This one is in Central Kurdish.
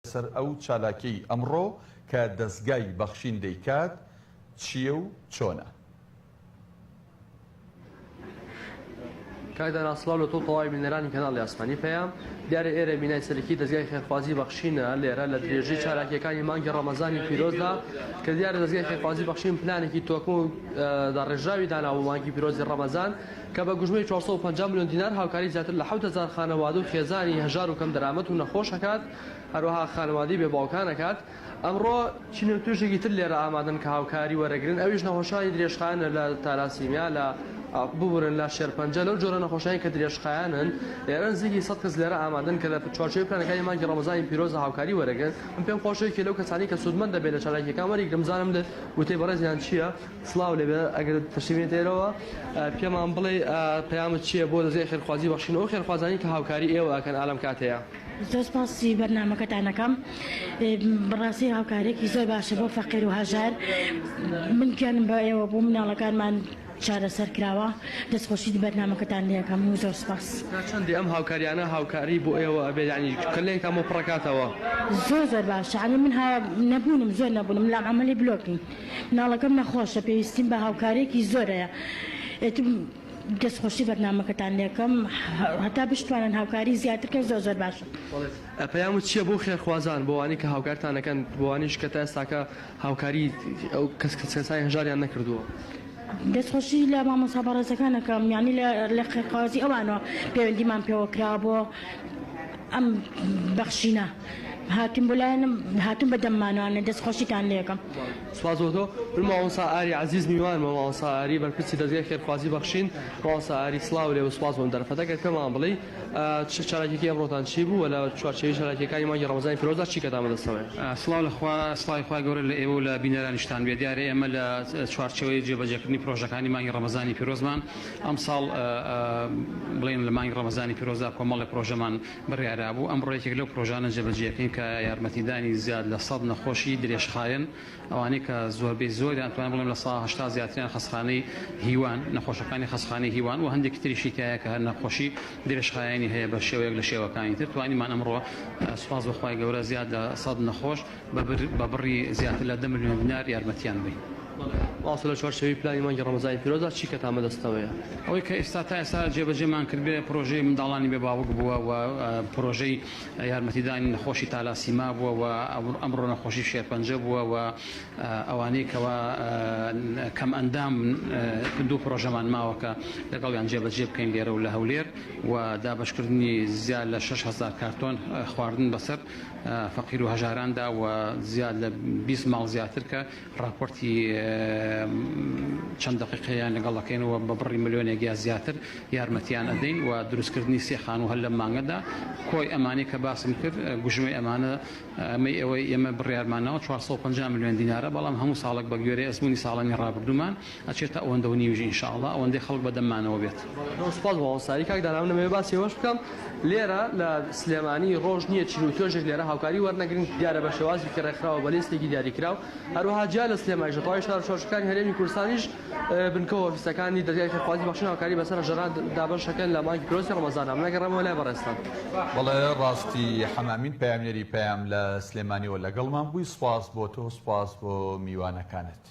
لەسەر ئەو چالاکیەی ئەمڕۆ کە دەزگای بەخشین دەیکات چییە و چۆنە؟ کاک دانا سڵاو لە تۆ و تەواوی بینەرانی کەناڵی ئاسمانی پەیام. دیارە ئێرە بینای سەرەکی دەزگای خێرخوازی بەخشینە لێرە لە درێژەی چالاکیەکانی مانگی ڕەمەزانی پیرۆزدا کە دیارە دەزگای خێرخوازی بەخشین پلانێکی تۆکمە و داڕێژراوی داناوە بۆ مانگی پیرۆزی ڕەمەزان کە بە گوژمەی 450 ملیۆن دینار هاوکاری زیاتر لە 7000 خانەوادە و خێزانی هەژار و کەم دەرامەت و نەخۆش ئەکات هەروەها خانەوادەی بێ باوکان ئەکات. ئەمڕۆ چین و توێژێکی تر لێرە ئامادەن کە هاوکاری وەرەگرن ئەویش نەخۆشانی درێژخایەنە لە تالاسیمیا لە ببورن لە شێرپەنجە لەو جۆرە نەخۆشانی کە درێژخایەنن لێرە نزیکی 100 کەس لێرە ئامادەن کە لە چوارچێوەی پلانەکانی مانگی ڕەمەزانی پیرۆزە هاوکاری وەرەگرن من پێم خۆشە یەکێ لەو کەسانی کە سوودمەند دەبێت لە چالاکیەکان وەریگرم بزانم لە وتەی بەڕێزیان چییە سڵاو لێبێ ئەگەر تەشریف بێنیتە ئێرەوە پێمان بڵێ پەیامت چییە بۆ دەزگای خێرخوازی بەخشین ئەو خێرخوازانی کە هاوکاری ئێوە ئەکەن ئا لەم کاتەیە. زۆر سپاسی بەرنامەکەتان ئەکەم بەڕاستی هاوکاریەکی زۆر باشە بۆ فەقیر و هەژار من گیانم بە ئێوە بوو مناڵەکانمان چارەسەر کراوە دەستخۆشی بەرنامەکەتان لێ ئەکەم و زۆر سپاس. تا چەندی ئەم هاوکاریانە هاوکاری بۆ ئێوە ئەبێت یانی کەلێنتان بۆ پڕەکاتەوە؟ زۆر زۆر باشە یانی من نەبوونم زۆر نەبوونم لام عەمەلی بلۆکین مناڵەکەم نەخۆشە پێویستیم بە هاوکاریەکی زۆر هەیە ئێتر دەستخۆشی بەرنامەکەتان لێکەم هەتا بشتوانن هاوکاری زیاتر کەن زۆر زۆر باشە. بەڵێ پەیامت چیە بۆ خێرخوازان بۆ وانەی کە هاوکارتان ئەکەن بۆ وانەیش کە تا ئێستاکە هاوکاری ئەو کەس کەسانی هەژاریان نەکردووە؟ دەستخۆشی لە مامۆستا بەڕێزەکان ئەکەم یانی لە خێرخوازی ئەوانەوە پەیوەندیمان پێوە کراوە بۆ ئەم بەخشینە هاتوون بۆ لایەنم هاتوون بە دەممانەوانە دەست خۆشیتان لێکەم. سوپاس بۆ تۆ. من مامۆستا ئاری عەزیز میوانمە مامۆستا ئاری بەرپرسی دەزگای خێرخوازی بەخشین مامۆستا ئاری سڵاو لێ و سوپاس بۆ ئەم دەرفەتە گەر پێمان بڵێی چ چالاکیەکی ئەمڕۆتان چی بوو و لە چوارچێوەی چالاکیەکانی مانگی ڕەمەزانی پیرۆزدا چی کەتان بەدەستەوەیە؟ سڵاو لە خوا سڵاوی خوای گەورە لە ئێوە و لە بینەرانیشتان بێ دیارە ئێمە لە چوارچێوەی جێبەجێکردنی پرۆژەکانی مانگی ڕەمەزانی پیرۆزمان ئەمساڵ بڵێین لە مانگی ڕەمەزانی پیرۆزدا کۆمەڵێک پرۆژەمان بڕیارابوو ئەمڕۆ یەکێک لەو پرۆژانە جێبەجێکەین کە یارمەتیدانی زیاد لە 100 نەخۆشی درێژخایەن ئەوانەی کە زۆربەی زۆریان توانم بڵێم 80% زیاتریان خەستخانەی هیوان نەخۆشەکانی خەستخانەی هیوان و هەندێکی تریشی تایە کە هەر نەخۆشی درێژخایەنی هەیە بە شێوەیەک لە شێوەکانی تر توانیمان ئەمڕۆ سوپاس بۆ خوای گەورە زیاد لە 100 نەخۆش بە بڕی زیاتر لە دە ملیۆن دینار یارمەتیان بەین. مامۆستا لە چوارچێوەی پلانی مانگی ڕەمەزانی پیرۆزدا چی کەتان بەدەستەوەیە؟ ئەوەی کە ئێستا تا ئێستا جێبەجێمان کردبێ پرۆژەی منداڵانی بێ باوک بووە و پرۆژەی یارمەتیدانی نەخۆشی تالاسیما بووە و ئەمڕۆ نەخۆشی شێرپەنجە بووە و ئەوانەی کەوا کەم ئەندام دوو پرۆژەمان ماوە کە لەگەڵیان جێبەجێ بکەین لێرە و لە هەولێر و دابەشکردنی زیاد لە 6000 کارتۆن خواردن بەسەر فەقیر و هەژاراندا و زیاد لە 20 ماڵ زیاتر کە ڕاپۆرتی چەند دەقیقەیان لەگەڵ دەکەین و بە بڕی ملیۆنێک یا زیاتر یارمەتیان ئەدەین و دروستکردنی سێ خانوو هەر لەم مانگەدا کۆی ئەمانەی کە باسم کرد گوژمەی ئەمانە ئەمەی ئەوەی ئێمە بڕیارمان ناوە 450 ملیۆن دینارە بەڵام هەموو ساڵێک بە گوێرەی ئەزموونی ساڵانی ڕابردوومان ئەچێتە ئەوەندە و نیویش ان شاء اللە ئەوەندەی خەڵک بە دەممانەوە بێت. زۆر سوپاس بۆ هاوساری کاک دانا من دەمەوێت باسی ئەوەش بکەم لێرە لە سلێمانی ڕۆژ نییە چین و توێژێک لێرە هاوکاری وەرنەگرن دیارە بە شێوازێکی ڕێکخراوە بە لیستێکی دیاریکراو هەروەها جیا لە سلێمانیش لە تەواوی شار و شارۆچکەکانی هەرێمی کوردستانیش بنکە و ئۆفیسەکانی دەزگای خێرخوازی بەخشین هاوکاری بەسەر هەژاران دابەش دەکەن لە مانگی پیرۆزی ڕەمەزاندا من ئەگەڕێمەوە لای بەڕێزتان. بەڵێ ڕاستی حەمامین پەیامنێری پەیام لە سلێمانیەوە لەگەڵمان بووی سوپاس بۆ تۆ سوپاس بۆ میوانەکانت.